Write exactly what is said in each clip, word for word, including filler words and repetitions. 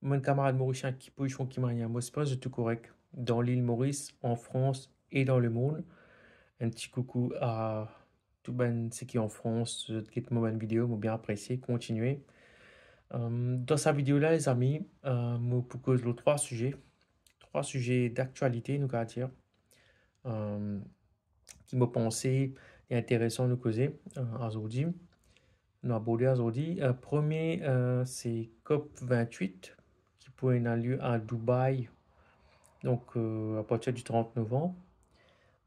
bann kamarad morisien ki pou zis finn ki manier, mo espere zot tou korek dan lil Moris, an Frans e dan lemond. Enn ti koukou a tou bann seki an Frans, zot get mo bann video, mo bien apresie, kontigne. Euh, dan sa video la, lezami, euh, mo pou koz lor trwa size, trwa size daktialite, nou kapav dir, euh, ki mo panse li interesan nou koze, euh, azordi, nou aborde azordi. Euh, premie, euh, se COP vingt-huit, ki pou ena lie a Dubai, donk, euh, apartir di trant novanm.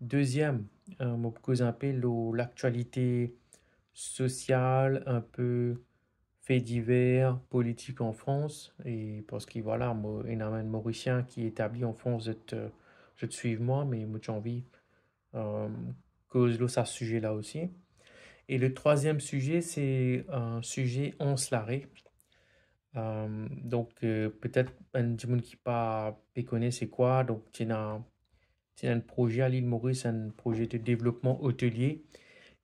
Deziem, euh, mo pou koz inpe lor laktialite sosial, inpe fe diver, politik an Frans, e parski, vwala, mo, ena bann Morisien ki etabli an Frans, zot, euh, zot swiv mwa, me mo ti anvi, euh, koz lor sa size la osi. E le trwaziem size, se, euh, size Anse Larrey. Euh, donk, euh, petet enn dimoun ki pa pe kone se kwa, donk, ti ena ti ena enn proze a lil Moris, enn proze de devlopman otelie,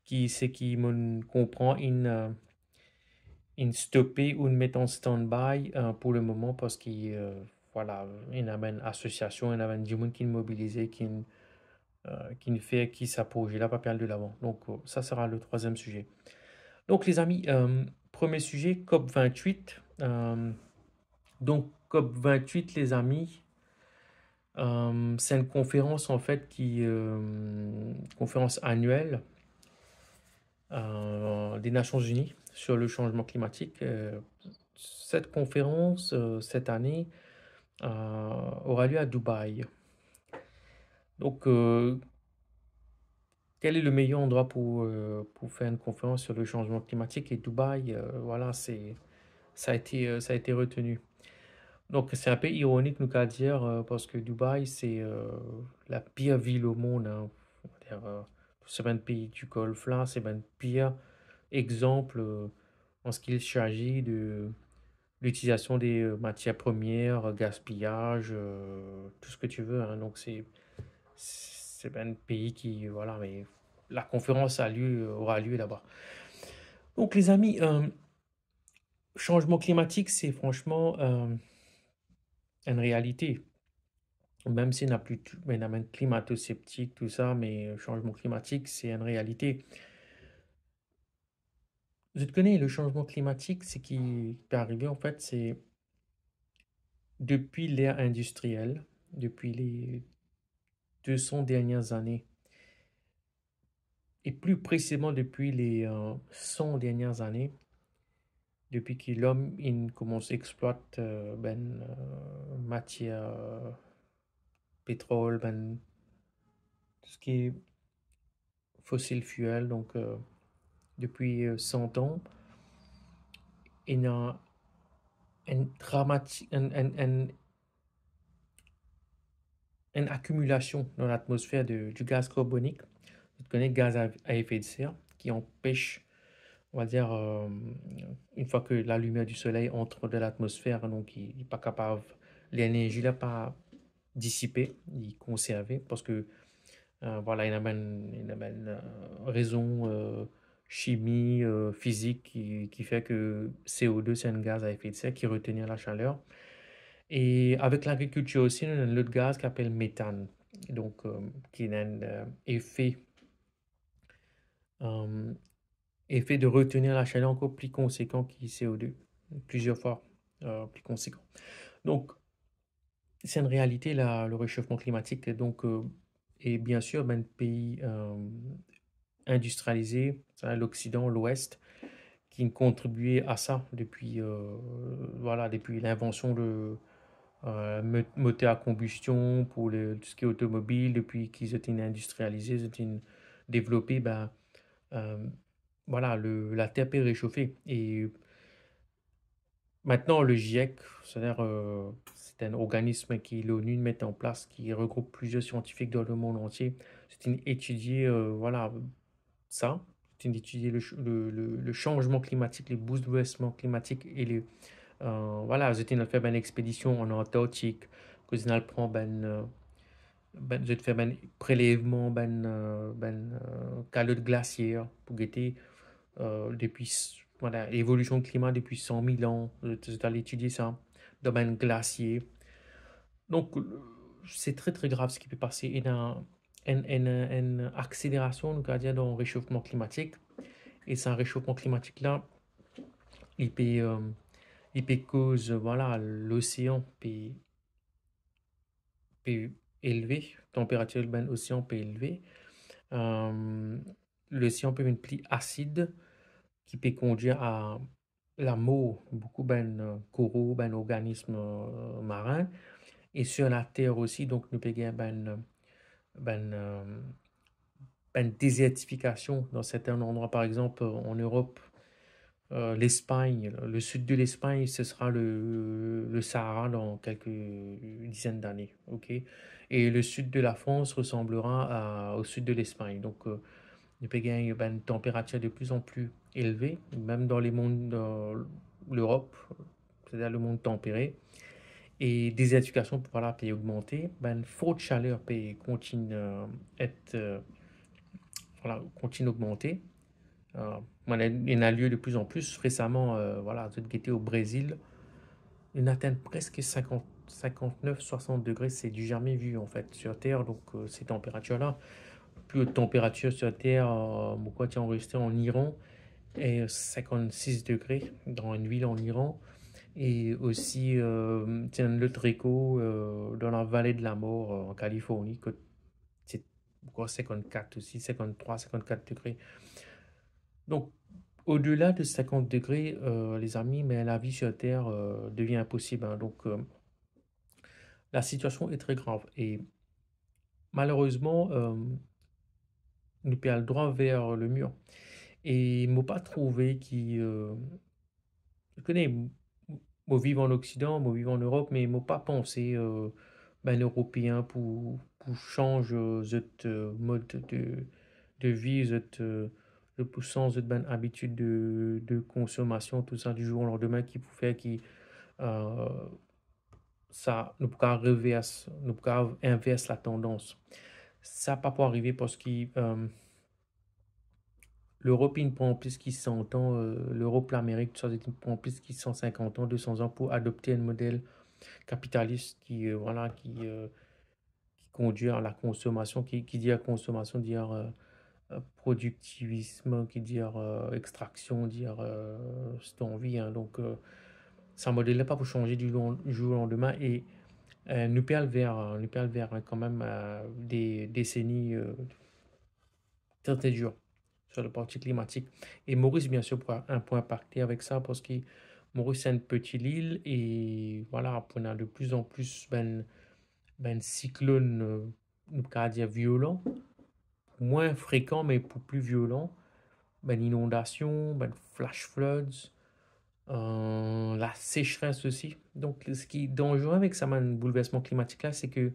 ki, seki mo'nn konpran, inn, euh, inn stope ou inn met an standby, euh, pou lemoman, parski, euh, vwala, ena bann asosiasion, ena bann dimoun ki inn mobilize, ki inn, euh, ki inn fer ki sa proze la pa pe al delavan. Donk, euh, sa sera le trwaziem size. Donk, lezami, euh, premie size, COP vingt-huit. Euh, donk, COP vingt-huit, lezami, euh, se enn konferans, anfet, ki, euh, konferans aniel, euh, des Nations Unies sur le changement climatique. Euh, cette conférence, euh, cette année, euh, aura lieu à Dubaï. Donc, euh, quel est le meilleur endroit pour, euh, pour faire une conférence sur le changement climatique ? Et Dubaï, euh, voilà, c'est, ça a été, euh, ça a été retenu. Donk, se inpe ironik, nou kapav dir, euh, parski Dubaï, se, euh, la pir vil o mond, hein. On va dire, euh, tou sa bann pei di Golf la, se bann pir exanp, euh, an seki il s'agit de l'utilisation des, euh, matières premières, euh, gaspillage, euh, tout ce que tu veux, hein. Donc, c'est, c'est un pays qui, voilà, mais la conférence a lieu, euh, aura lieu là-bas. Donc, lezami, euh, changement climatique, c'est franchement, euh, une réalité. Même si on n'a plus, on a même climato-sceptique, tout ça, mais, euh, changement climatique, c'est une réalité. Zot kone, le changement climatique, seki pe arive, anfet, se depi ler indistrie, depi les deux cents dernières années, et plus précisément depuis les, euh, cent dernières années, depi ki lom inn koumans exploit, euh, bann, euh, matier, euh, petrol, bann, tou seki fossil fuel, donk, euh, depi, euh, cent an, ena enn dramati-, enn, enn, enn, enn akimilasion dan latmosfer de, du gaz karbonik. Zot kone gaz a, a effet de serre, ki anpes, on va dire, euh, une fois que la lumière du soleil entre dans l'atmosphère, donk li, li pa kapav, lenerzi la pa disipe, li konserve, parski, euh, vwala, ena bann, ena bann, euh, rezon, euh, chimi, euh, fizik ki, ki fer ke C O deux se enn gaz a effet de serre ki retenir la chaleur. E avek lagrikiltir osi, nou ena enn lot gaz ki apel metan. Donk, euh, ki ena enn, euh, efe, euh, efe de retenir la chaleur ankor pli konsekan ki C O deux, plizier fwa, euh, pli konsekan. Donk, se enn realite la, le réchauffement climatique. Donk, euh, e bien sir, bann pei, euh, industrialize, sa, l'Occident, l'Ouest, ki kontribie a sa depi, euh, vwala, depi linvansion de, euh, mo-, moter a konbistion pou le, tou seki otomobil, depi ki zot inn industrialize, zot inn devlope, ben, euh, vwala, le, later pe resofe. E mintnan, le GIEC, c'est-à-dire, euh, c'est un organisme ki l'ONU met an plas, ki regroup plizier siantifik dan lemond antie. Zot inn etidie, euh, vwala, sa. Zot inn etidie le ch-, le, le, le changement climatique, les bouleversements climatiques et les, euh, vwala, zot inn al fer bann expedision an Antarktik, kot zot inn al pran bann, euh, bann, zot fer bann prelevman, bann, euh, bann, euh, kalot glasier pou gete, euh, depi s-, vwala, evolision klima depi san mil an, zot, zot al etidie sa. dan bann glasie. Donk, se tre, tre grav seki pe pase. Ena enn, enn, enn akselerasion, nou kapav dir, dan resofman klimatik. E sa resofman klimatik la, li pe, euh, li pe koz, vwala, losean pe, pe elve, tanperatir bann osean pe elve. Euh, losean pe vinn pli asid, ki pe kondwir a lamor boukou bann, euh, koro, bann organism, euh, marin. E sir later osi, donk, nou pe gagn bann, bann, euh, bann dezertifikasion dan sertin landrwa. Par exanp, euh, an Erop, euh, l'Espagne, le sud de l'Espagne, ce sera le, le Sahara dans quelques dizaines d'années, ok ? Et le sud de la France ressemblera à, au sud de l'Espagne. Donc, euh, nou pe gagn bann tanperatir de plus en plus elve, mem dan lemond, dan Lerop, setadir lemond tanpere. E dezertifikasion, vwala, pe ogmante. Bann fort saler pe kontign, euh, et, euh, vwala, kontign ogmante. Euh, ena, ena lie de plus en plus. Resaman, euh, vwala, zot gete o Brezil, inn atenn preske sinkant, sinkantnef, swasant degre, se du jamais vu, an fet, sir Ter. Donk, euh, se tanperatir la, pli ot tanperatir sir Ter, euh, mo krwar ti anrezistre an Iran, e sinkannsis degre dan enn vil an Iran. E osi, euh, ti ena lot rekor, euh, dan lavale de lamor, euh, an Kaliforni, kot se, mo krwar, sinkannkat osi, sinkanntrwa, sinkannkat degre. Donk, odela de sinkant degre, euh, lezami, me lavi sir Ter, euh, devien inposib, hein. Donk, euh, la situasion est très grave e malerezman, euh, nou pe al drwa ver lemir. E mo pa trouve ki, euh, ou kone, mo viv an Oksidan, mo viv an Erop, me mo pa panse, euh, bann Eropeen pou, pou sanz, euh, zot, euh, mod de, de vi, zot, euh, zot pou sanz zot bann abitid de, de konsomasion, tou sa, du jour au lendemain, ki pou fer ki, euh, sa, nou pou kav revers, nou pou kav invers latandans. Sa pa pou arive parski, euh, Lerop inn pran plis ki san an, euh, Lerop, Lamerik, tou sa, inn pran plis ki san sinkant an, de san an pou adopte enn model kapitalis ki, euh, vwala, ki, euh, ki kondwir a la konsomasion, ki, ki dir konsomasion, dir, euh, euh, prodiktivism, ki dir, euh, extraksion, dir, euh, si to anvi, hein. Donk, euh, sa model la pa pou sanze du lon-, jour au lendemain e, euh, nou pe al ver, nou pe al ver, hein, kanmem, euh, de deseni, euh, tre, tre dir sir laparti klimatik. E Moris, biensir, pou, pou inpakte avek sa, parski Moris se enn peti lil e, vwala, pou ena de plus en plus bann, bann siklonn, euh, nou kav dir violan, pou mwin frekan, me pou pli violan, bann inondasion, bann flash floods, euh, lasesres osi. Donk, seki danzere avek sa bann boulversman klimatik la, se ke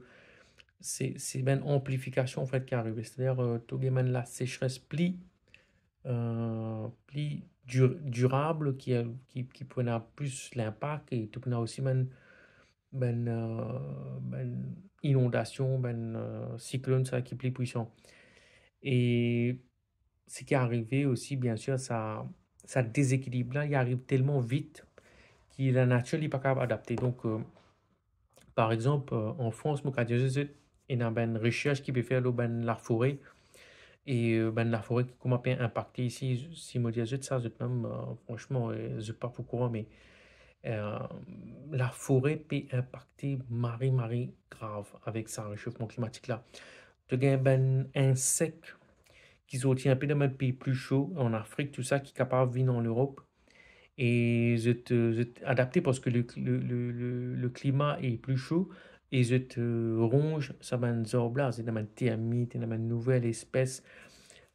se, se bann anplifikasion, an fet, ki arive. Setadir, euh, to gagn bann lasesres pli, euh, pli dir-, dirab, ki, ki, ki pou ena plis linpak, e to pou ena osi bann, bann, euh, bann inondasion, bann, euh, siklonn, sa ki pli pwisan. E seki arive osi, biensir, sa, sa dezekilib la, li ariv telman vit ki lanatir, li pa kapav adapte. Donk, euh, par exanp, euh, an Frans, mo kav dir zot, ena bann resers ki pe fer lor bann lafore, e, euh, bann lafore ki kouma pe inpakte isi, si mo dir zot sa, zot mem, euh, fransman, euh, zot pa pou krwar, me, euh, lafore pe inpakte mari, mari grav avek sa resofman klimatik la. To gagn bann insek ki sorti inpe dan bann pei pli so, an Afrik, tou sa, ki kapav vinn an Lerop. E zot, euh, zot adapte parski le, le, le, le, le klima est plus chaud e zot, euh, ronz sa bann zarb la, zot ena bann termit, ena bann nouvel espes,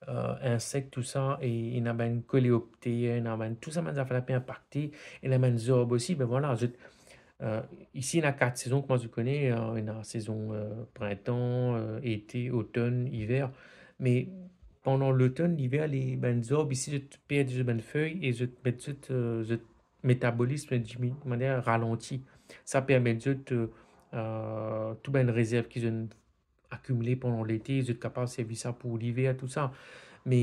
euh, insek, tou sa, e ena bann koleopter, ena bann, tou sa bann zafer la pe inpakte, ena bann zarb osi, ben vwala, zot, euh, isi ena kat sezon, kouma zot kone, euh, ena sezon, euh, printan, euh, ete, otonn, iver, me pandan lotonn, liver, le, bann zarb isi, zot perd zot bann fey e zot met zot, euh, zot metabolism dimini-, manier ralanti. Sa permet zot, euh, euh, tou bann rezerv ki zot inn akimile pandan lete, zot kapav servi sa pou liver, tou sa. Me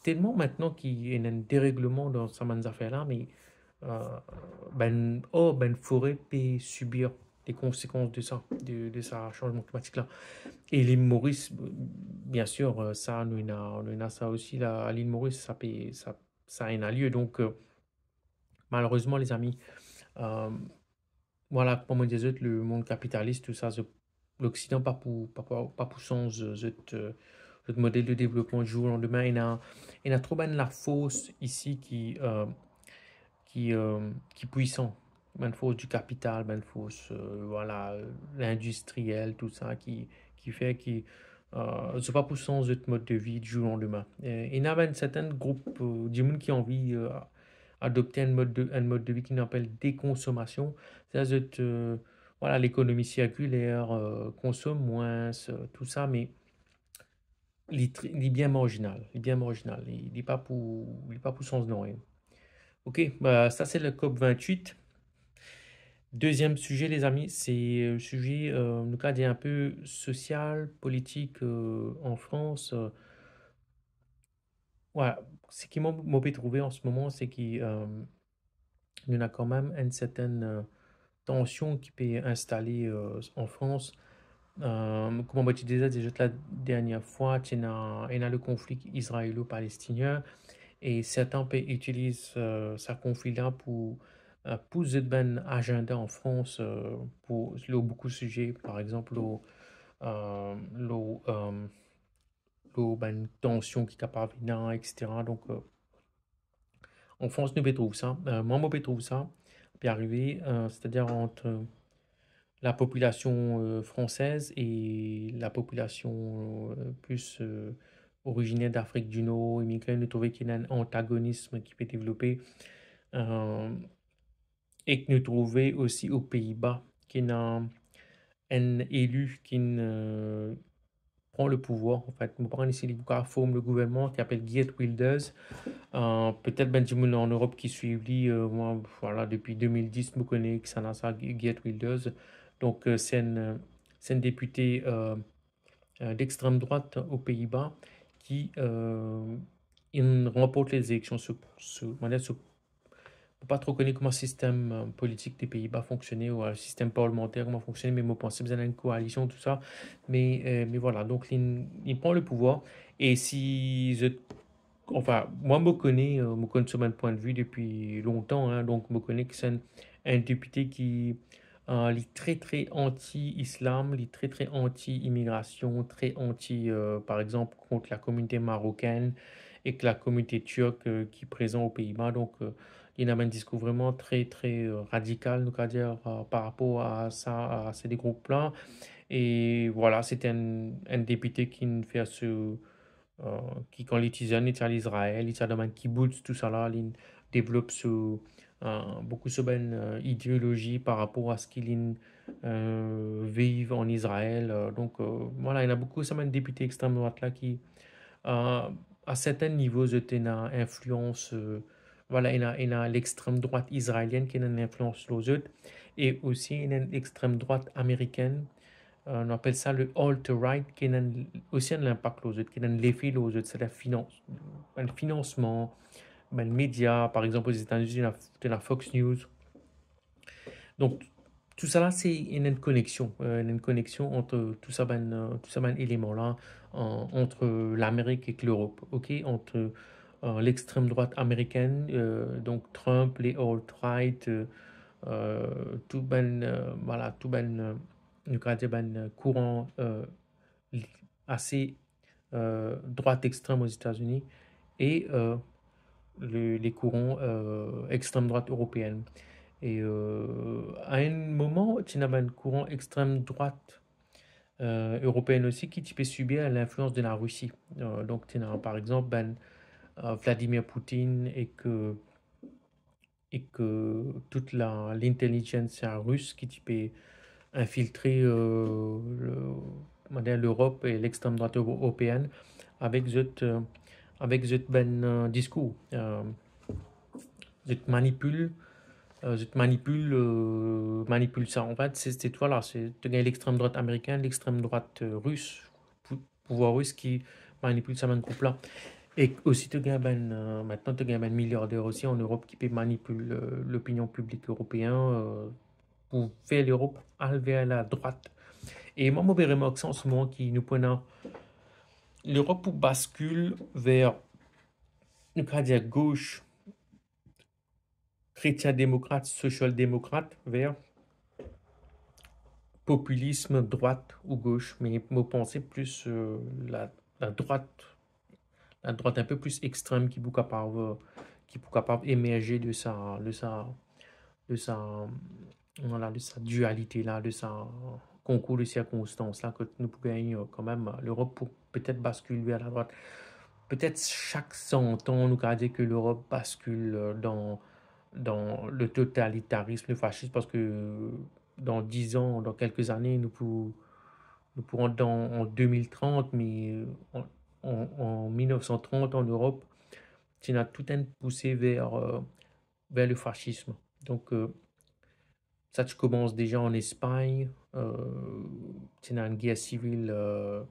telman aster ki ena enn deregleman dan sa bann zafer la, me euh, bann, oh, bann fore pe sibir les conséquences de ça, de, de sa sanzman klimatik la. E Lil Moris, bien sir, euh, sa nou ena, nou ena sa osi la, Lil Moris, sa pe, sa, sa ena lie. Donk, euh, malerezman, lezami, euh, vwala, kouma mo dir zot, lemond kapitalis, tou sa, zot, Loksidan pa pou, pa pou, pa pou sanz, euh, zot, euh, zot model de devlopman di zour landime. Ena, ena tro bann lafors isi ki, euh, ki, euh, ki pwisan. Bann fors di kapital, bann fors, euh, vwala, euh, lindistriel, tou sa ki, ki fer ki, euh, zot pa pou sanz zot mod de vi di zour landime. E, ena bann sertin group, euh, dimoun ki anvi, euh, adopte enn mod de, enn mod de vi ki nou apel dekonsomasion. Sa, zot, euh, vwala, lekonomi sirkiler, euh, konsom mwins, euh, tou sa, me li tr-, li bien marzinal, li bien marzinal, li, li pa pou, li pa pou sanz nanye. Ok, ba, sa se le COP vingt-huit. Deziem size, lezami, se, euh, size, euh, nou kav dir inpe sosial, politik, euh, an Frans, euh, vwala, seki mo, mo pe trouve an se moman, se ki, euh, nou ena kanmem enn sertin, euh, tansion ki pe instale, euh, an Frans. Euh, kouma mo ti deza dir zot la dernie fwa, ti ena, ena le konfli izraelo-palestinien, e sertin pe itiliz, euh, sa konfli la pou, euh, pous zot bann azenda an Frans, euh, pou, lor boukou size, par exanp, lor, euh, lor, euh, lor bann tansion ki kapav ena, et cetera. Donk, euh, an Frans, nou pe trouv sa. Euh, mwa, mo pe trouv sa pe arive, euh, setadir ant, euh, lapopilasion, euh, fransez e lapopilasion, euh, plis, euh, oriziner Dafrik di Nor, imigre, nou trouve ki ena enn antagonism ki pe devlope, euh, e ki nou trouve osi o Pei-Ba, ki ena enn eli ki, euh, pran le pouvwar, anfet. Mo pa kone si li pou kav form le gouvernman, ki apel Geert Wilders. Euh, petet bann dimoun an Erop ki swiv li, euh, mwa, vwala, depi de mil dis, mo kone kisannla sa, Geert Wilders. Donk, euh, se enn, euh, se enn depite, euh, euh, d'extrême droite o Pei-Ba ki, euh, inn ranport lezeleksion sou, sou, manier sou Mo pa tro kone kouma sistem, euh, politik de Pei-Ba fonksione, ou, euh, sistem parlimanter, kouma fonksione, me mo panse bizin enn koalision, tou sa. Me, euh, me vwala, donk li, li pran le pouvwar. E si zot, anfin, mwa mo kone, euh, mo konn so bann pwin de vi depi lontan, hein, donk mo kone ki se enn, enn depite ki, euh, li tre, tre anti-islam, li tre, tre anti-imigrasion, tre anti, euh, par exanp, kont lakominite marokenn ek lakominite tirk, euh, ki prezan o Pei-Ba. Donk, euh, li ena bann diskour vreman tre, tre, euh, radikal, nou kav dir, euh, par rapor a sa, a se de group la. E vwala, se enn, enn depite ki inn fer so, euh, ki kan li ti zenn, li ti al Izrael, li ti al dan bann kibbutz, tou sa la, li devlop so, euh, boukou so bann, euh, ideolozi par rapor a seki li, euh, viv an Izrael. Euh, donk, euh, vwala, ena boukou sa bann depite extrem drwat la ki, euh, a sertin nivo, zot ena inflians, euh, vwala, ena, ena lextrem drwat izraelienn ki ena enn inflians lor zot, e osi ena enn lextrem drwat amerikenn, euh, nou apel sa le alt-right, ki ena enn, osi enn linpak lor zot, ki ena enn lefe lor zot, setadir finans, bann finansman, bann media, par exanp, Ozetazini, ena, ena Fox News. Donk, tou sa la, se ena enn koneksion, euh, ena enn koneksion ant tou sa bann, euh, tou sa bann eleman la, an, ant Lamerik ek Lerop, ok, ant, euh, lextrem drwat amerikenn, euh, donk Trump, le alt-right, euh, euh, tou bann, euh, vwala, tou bann, euh, nou kav dir bann, euh, kouran, euh, li-, ase, euh, drwat extrem Ozetazini, e, euh, le, le kouran, euh, extrem drwat eropeinn. E, euh, a enn moman, ti ena bann kouran extrem drwat, euh, eropeinn osi, ki ti pe sibir linflians de Larisi. Euh, donk, ti ena, par exanp, bann, euh, Vladimir Poutine ek, euh, ek, euh, tout la, lintelligentsia ris ki ti pe infiltre, euh, le, manier Lerop e lextrem drwat eropeinn avek zot, euh, avek zot bann, euh, diskour. Euh, zot manipil, euh, zot manipil, euh, manipil sa. Anfet, se, se, vwala, se, to gagn lextrem drwat amerikenn, lextrem drwat, euh, ris, pou-, pouvwar ris ki manipil sa bann group la. Ek osi to gagn bann, euh, mintnan to gagn bann miliarder osi an Erop ki pe manipil, euh, lopinion piblik eropeen, euh, pou fer Lerop al ver ladrwat. E mwa, mo pe remark sa an se moman ki nou pou ena Lerop pou baskil ver, nou kapav dir, gos, kretien demokrat, sosial demokrat, ver popilism drwat ou gos, me mo panse plis, euh, la, ladrwat, ladrwat inpe plis extrem ki pou kapav, euh, ki pou kapav emerze de sa, de sa, de sa, vwala, de sa dialite la, de sa konkour de sirkonstans la, kot nou pou gagn, euh, kanmem, euh, Lerop pou petet baskil ver ladrwat. Petet sak san an, nou kapav dir ke Lerop baskil, euh, dan, dan le totalitarism, le fasism, parski, euh, dan diz an, dan kelke zane, nou pou, nou pou rant dan, an de mil trant, me, euh, an, an, an mil nef san trant an Erop, ti ena tou enn pouse ver, euh, ver le fasism. Donk, euh, sa ti koumans deza an Espagn, euh, ti ena enn ger sivil, euh,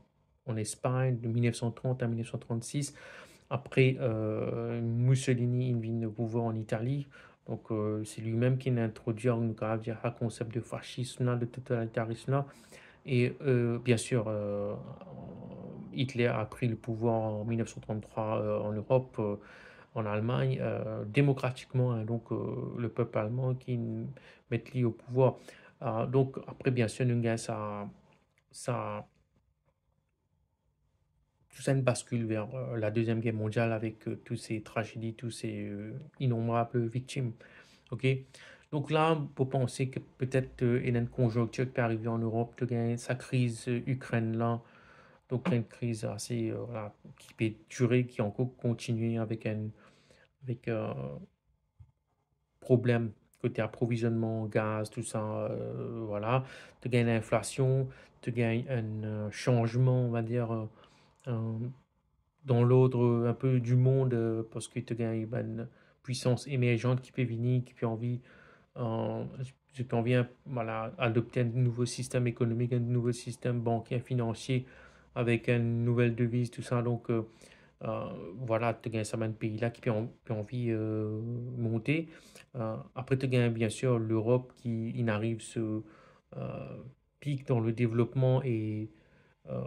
an Espagn, de mil nef san trant a mil nef san trant-sis. Apre, euh, Mussolini, inn vinn o pouvwar an Itali. Donk, euh, se limem ki inn introdwir, nou kapav dir, le konsep de fasism la, de totalitarism la. E, euh, bien sir, euh, Hitler a pri le pouvwar an mil nef san trant-trwa, euh, an Erop, euh, an Almagn, euh, demokratikman, hein, donk, euh, le pep alman ki met li o pouvwar. Euh, donk, apre, bien sir, nou gagn sa, sa, tou sa inn baskil ver, euh, la Deuxième Guerre mondiale avek, euh, tou se trajedi, tou se, euh, inonbrab viktim. Ok? Donk la, mo panse ke petet, euh, ena enn konjonktir ki pe arive an Erop, to gagn sa kriz, euh, Ikrenn la. Donk, enn kriz ase, euh, vwala, ki pe dire, ki ankor kontinie avek enn, avek, euh, problem kote aprovizionman, gaz, tou sa, euh, vwala. To gagn linflasion, to gagn enn, euh, sanzman, on va dire, euh, euh, dan lord, euh, inpe di mond, euh, parski to gagn bann pwisans emerzant ki pe vini, ki pe anvi, euh, zot pe anvi, vwala, adopte enn nouvo sistem ekonomik, enn nouvo sistem bankier, finansie, avek enn nouvel deviz, tou sa. Donk, euh, euh, vwala, to gagn sa bann pei la ki pe an-, pe anvi, euh, monte. Euh, apre, to gagn, bien sir, Lerop ki inn ariv so, euh, pik dan le devlopman e, euh,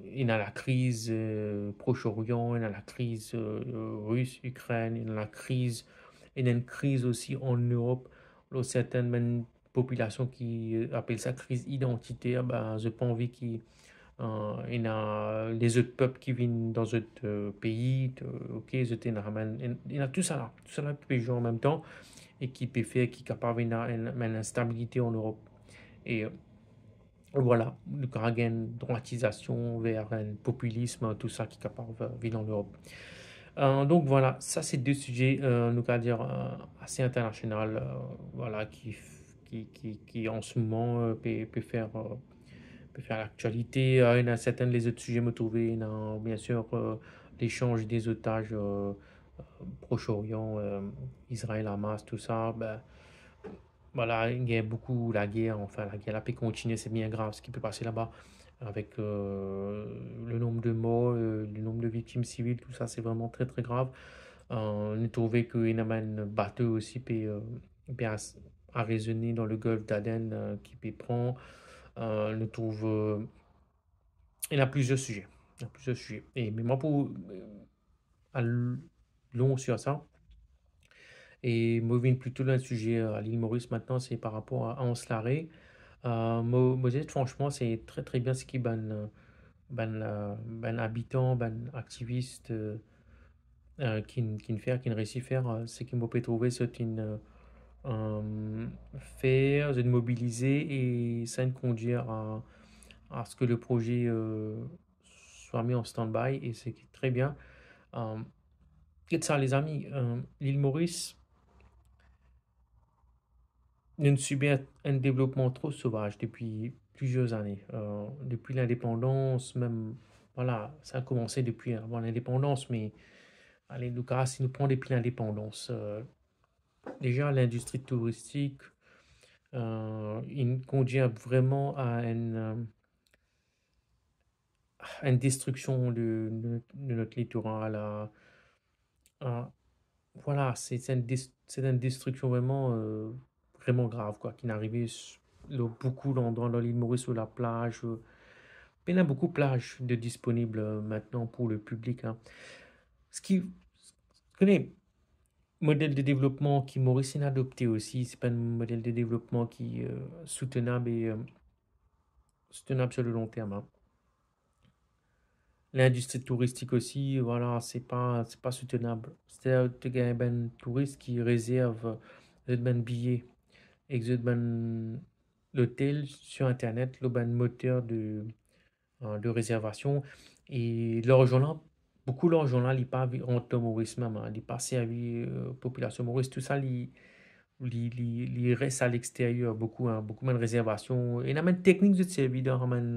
ena lakriz, euh, Proche-Orient, ena lakriz, euh, Ris, Ikrenn, ena lakriz, ena enn kriz osi an Erop. Lor sertenn bann popilasion ki, euh, apel sa kriz idantiter, ben, zot pa anvi ki, euh, ena lezot pep ki vinn dan zot, euh, pei, euh, ok, zot ena, ena, ena tou sa la, tou sa la ki pe zwe an mem tan e ki pe fer ki kapav ena enn, enn instabilite an Erop. E, euh, vwala, nou kapav gagn drwatizasion ver enn popilism, tou sa ki kapav, euh, vinn an Erop. Euh, donk vwala, sa se de size, euh, nou kapav dir, euh, ase internasional, euh, vwala, ki, ki, ki, ki an se moman, euh, pe, pe fer, euh, pe fer laktialite. Euh, ena sertenn lezot size mo trouve, ena, bien sir, euh, lesanz de zotaz, euh, euh, Proche-Orient, euh, Izrael, Hamas, tou sa, ben, vwala, gagn boukou lager, anfin, lager la pe kontinie, se bien grav seki pe pase laba, avek, euh, le nonb de mor, euh, le nonb de viktim sivil, tou sa, se vreman tre, tre grav. Euh, nou trouve ke ena bann bato osi pe, euh, pe as-, arezone dan le Golfe d'Aden, euh, ki pe pran. Euh, nou trouve, euh, ena plizier size. Ena plizier size. E, me mwa pou, euh, al lon sir sa. E mo vinn plito dan le size, euh, a Lil Moris mintnan, se par rapor a Anse Larrey. Euh, mo, mo dir fransman, se tre, tre bien seki bann, euh, bann, euh, bann abitan, bann aktivis, euh, euh, ki'nn, ki'nn fer, ki'nn resi fer, euh, seki mo pe trouve zot inn, euh, euh, fer, zot inn mobilize e sa inn kondwir a, a seki le proze, euh, swa mis an stand-by e seki tre bien. Euh, get sa, lezami, euh, Lil Moris, nou'nn sibir enn devlopman tro sovaz depi plizier zane. Euh, depi lindepandans, mem, vwala, sa koumans depi avan lindepandans, me, ale, nou kapav, si nou pran depi lindepandans, euh, deza, lindistri touristik, euh, inn kondwir vreman a enn, euh, a enn destriksion de, de, de not litoral, a, a, vwala, se, se enn des-, se enn destriksion vreman, euh, vreman grav, kwa, ki inn arive s-, lor boukou landrwa dan lil Moris, lor laplaz, euh, pena boukou plaz de disponib, euh, mintnan pou lepiblik, hein. Seki, kone, model de devlopman ki Moris inn adopte osi, se pa enn model de devlopman ki, euh, soutenab e, euh, soutenab sur le long terme, hein. Lindistri touristik osi, vwala, se pa, se pa soutenab. Setadir, to gagn bann touris ki rezerv zot bann biye ek zot bann lotel sur internet, lor bann moter de, euh, de rezervasion. E larzan la, boukou larzan la, li pa vi-, rant dan Moris mem, hein, li pa servi, euh, popilasion Moris. Tou sa, li, li, li, li res a lexteryer boukou, hein, boukou bann rezervasion. Ena bann teknik zot servi dan sa bann,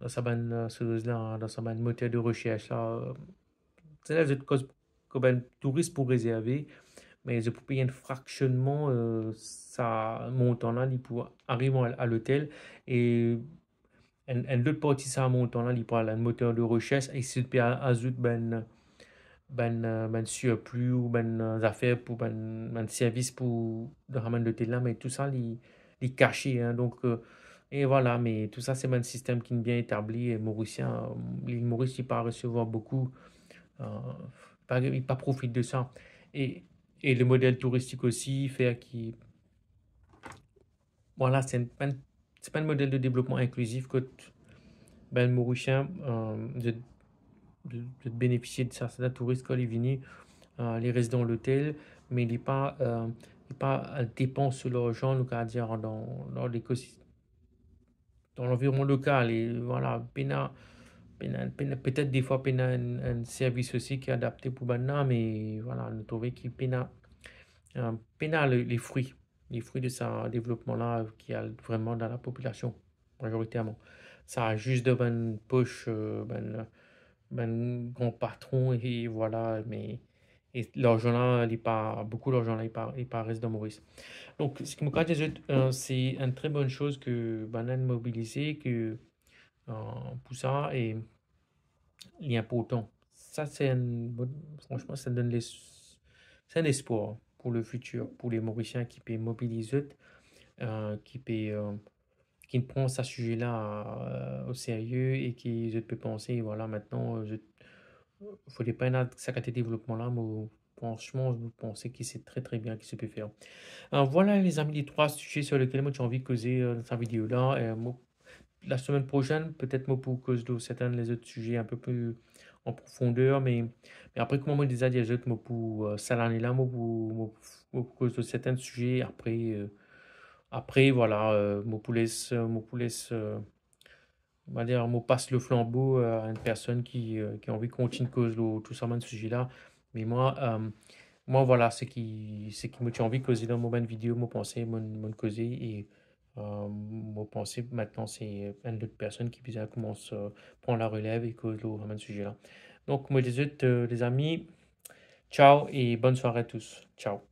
dan sa bann, euh, soz la, dan sa bann moter de resers la, euh, setadir zot koz ki bann touris pou rezerve, me zot pou pey enn fraksionnman, euh, sa montan la, li pou ariv a, a lotel, e enn, enn lot parti sa montan la, li pou al enn moter de resers, e si zot pe a-, azout bann, bann, euh, bann sirpli ou bann, euh, zafer pou bann, bann servis pou dan sa bann lotel la, me tou sa, li, li kase, hein. Donk, euh, e vwala, me tou sa, se bann sistem ki bien etabli, e Morisien, euh, lil Moris, li pa resevwar boukou, euh, pa, li pa profit de sa. E, e le model touristik osi, fer ki, vwala, se enn, enn, se pa enn model de devlopman inklizif kot bann Morisien, euh, zot, zot benefisie de sa. Setadir touris, kan li vini, euh, li res dan lotel, me li pa, euh, li pa depans so larzan, nou kapav dir, dan, dan lekosistem, dan lanvironman lokal, e vwala, pena, pena, pena, petet defwa pena enn, enn servis osi ki adapte pou bann la, me vwala, nou trouve ki pena, euh, pena le, le fri, le fri de sa devlopman la ki al vreman dan lapopilasion, mazoriterman. Sa zis dan bann pos, euh, bann, bann gran patron, e vwala, me e larzan la, li pa, boukou larzan la, li pa, li pa res dan Moris. Donk, seki mo kapav dir zot, euh, se enn tre bonn soz ki bann la inn mobilize, ki, euh, pou sa, e li inportan. Sa, se enn bon, fransman, sa donn les-, se enn espwar pou lefitir, pou le Morisien ki pe mobiliz zot, euh, ki pe, euh, ki pran sa size la, euh, o serye e ki zot pe panse, vwala, mintnan, euh, zot, fode pa ena sa kalite devlopman la, mo, fransman, mo panse ki se tre, tre bien ki se pe fer. Euh, vwala, lezami, le trwa size sur lekel mo ti anvi koze, euh, dan sa video la. Euh, mo, lasemenn prosenn, petet mo pou koz lor sertin lezot size inpe pli an profonder, me, me apre, kouma mo deza dir zot, mo pou, euh, sa lane la, mo pou, mo, mo pou koz lor sertin size apre, euh, apre, vwala, euh, mo pou les, euh, mo pou les, euh, on va dire, mo pas le flambeau, euh, a enn personn ki, euh, ki anvi kontign koz lor tou sa bann size la. Me mwa, euh, mwa, vwala, seki, seki mo ti anvi koze dan mo bann video, mo panse, mo, mo koze, e, euh, mo panse mintnan se enn lot personn ki bizin koumans, euh, pran larelev e koz lor sa bann size la. Donk, mo dir zot, euh, lezami, ciao e bonn sware a tous. Ciao.